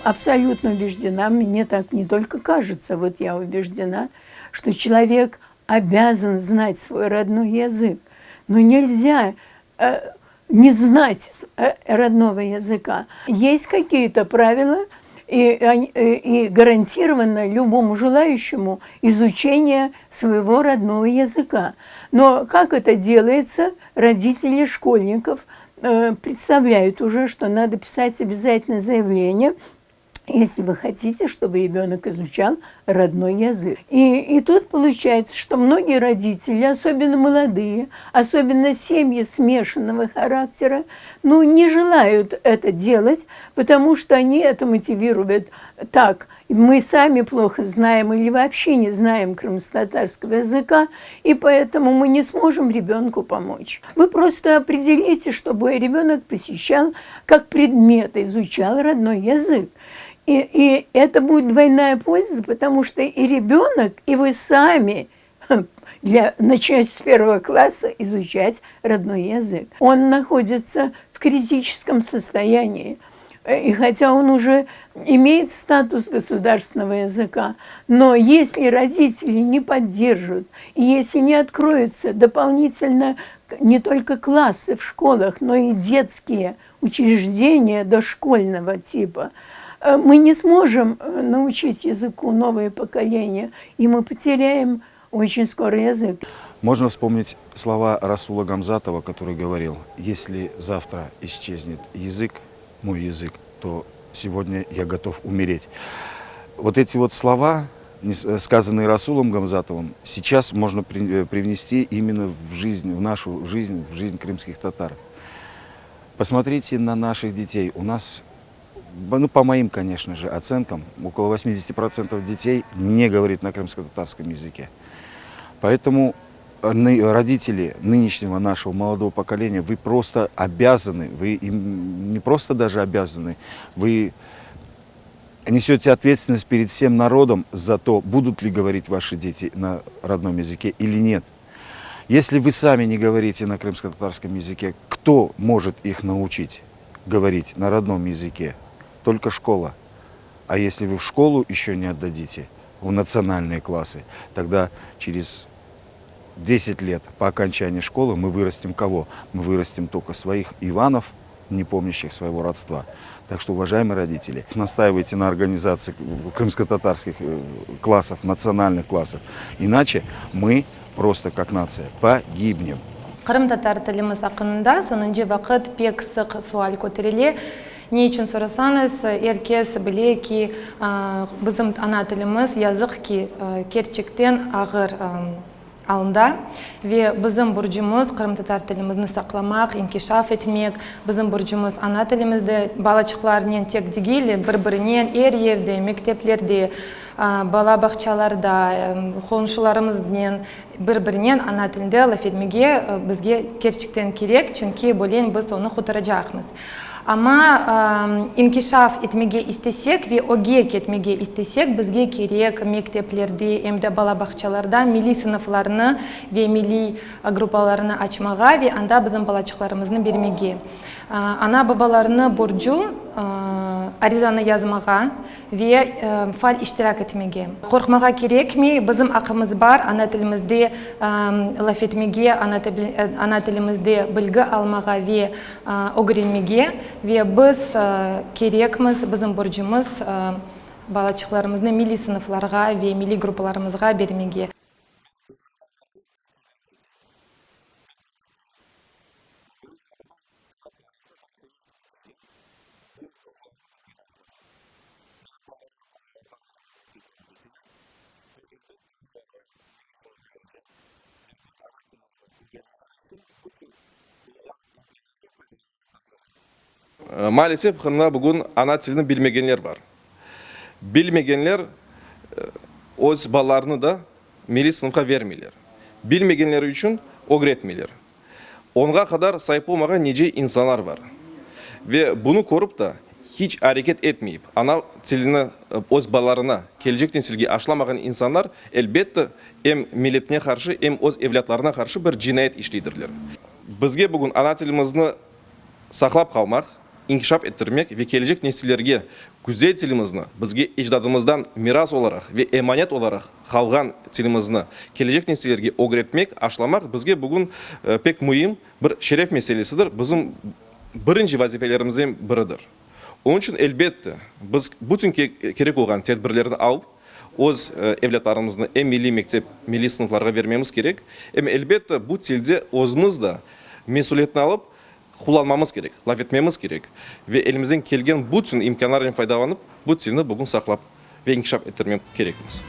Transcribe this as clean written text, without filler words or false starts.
абсолютно убеждена, мне так не только кажется, вот я убеждена, что человек обязан знать свой родной язык. Но нельзя э, не знать э, родного языка. Есть какие-то правила, и, э, и гарантировано любому желающему изучение своего родного языка. Но как это делается, родители школьников э, представляют уже, что надо писать обязательно заявление если вы хотите, чтобы ребенок изучал родной язык. И, и тут получается, что многие родители, особенно молодые, особенно семьи смешанного характера, ну, не желают это делать, потому что они это мотивируют так. Мы сами плохо знаем или вообще не знаем крымско-татарского языка, и поэтому мы не сможем ребенку помочь. Вы просто определите, чтобы ребенок посещал как предмет, изучал родной язык. И, и это будет двойная польза, потому что и ребенок, и вы сами для, начать с первого класса изучать родной язык. Он находится в критическом состоянии. И хотя он уже имеет статус государственного языка, но если родители не поддержат, и если не откроются дополнительно не только классы в школах, но и детские учреждения дошкольного типа, э, мы не сможем э, научить языку новое поколение, и мы потеряем очень скоро язык. Можно вспомнить слова Расула Гамзатова, который говорил, если завтра исчезнет язык, мой язык, то сегодня я готов умереть. Вот эти вот слова, сказанные Расулом Гамзатовым, сейчас можно э, привнести именно в жизнь, в нашу жизнь, в жизнь крымских татар. Посмотрите на наших детей. У нас, ну, по моим, конечно же, оценкам, около 80% детей не говорит на крымско-татарском языке. Поэтому э, родители нынешнего нашего молодого поколения, вы просто обязаны, вы им не просто даже обязаны, вы несете ответственность перед всем народом за то, будут ли говорить ваши дети на родном языке или нет. Если вы сами не говорите на крымско-татарском языке, кто может их научить говорить на родном языке? Только школа. А если вы в школу еще не отдадите, в национальные классы, тогда через 10 лет по окончании школы мы вырастим кого? Мы вырастим только своих Иванов, не помнящих своего родства. Так что, уважаемые родители, настаивайте на организации крымско-татарских э, классов, национальных классов. Иначе мы просто как нация погибнем. Qırımtatar tilimiz aqqında soñunca vaqıt pek sıq sual köterile. Ne içün sorasañız, er kes bile ki, bizim ana tilimiz, yazıq ki, kerçekten ağır alında ve bizim borcumız qırımtatar tilimizni saqlamaq, inkişaf etmek, bizim borcumız ana tilimizde balaçıqlarnen tek degil, bir-birinen er yerde, mekteplerde, bala bağçalarda, qonşularımıznen bir-birinen ana tilinde laf etmege bizge kerçekten kerek, çünki böylen biz onı qutaracaqmız. Amma inkişaf etmege istesek ve ögge ketmege istesek, bizge kerek mekteplerde em de bala bağçalarda milliy sınıflarnı ve milliy gruppalarnı açmağa ve anda bizim balaçıqlarımıznı bermege. Ana-babalarnı borcu arizanı yazmağa ve faal iştirak etmege. Qorqmağa kerekmey, bizim aqımız bar ana tilimizde laf etmege, ana tilimizde bilgi almağa ve ögrenmege ve biz kerekmiz, bizim borcumız balaçıqlarımıznı milliy sınıflarğa ve milliy gruppalarımızğa bermege. Maalesef, Qırımda bugün ana tilini bilmegenler bar. Bilmegenler öz balalarını da milliy sınıfqa vermeyler. Bilmegenleri içün ögretmeyler. Oña qadar saip olmağan nice insanlar bar. Ve bunı körip da, hiç areket etmeyip, ana tilini öz balalarına, kelecek nesilge aşılamağan insanlar, elbette, em milletine qarşı, em öz evlâtlarına qarşı bir cinayet işleydirler. Bizge bugün ana tilimizni saqlap qalmaq. inkişaf ettirmek ve kelecek nesillerge güzel tilimizni, bizge ecdadımızdan miras olaraq ve emanet olaraq qalğan tilimizni kelecek nesillerge ögretmek, aşlamaq bizge bugün pek müim bir şeref meselesidir, bizim birinci vazifelerimizden biridir. Onıñ içün, elbette, biz bütün kerek olğan tedbirlerni alıp, öz evlâtlarımıznı em milliy mektep, milliy sınıflarğa bermemiz kerek, em, elbette, bu tilde özümiz de mesüliyetni alıp, qullanmamız kerek, laf etmemiz kerek ve elimizden kelgen bütün imkânlarnen faydalanıp, bu tilni bugün saqlap ve inkişaf ettirmek kerekmiz.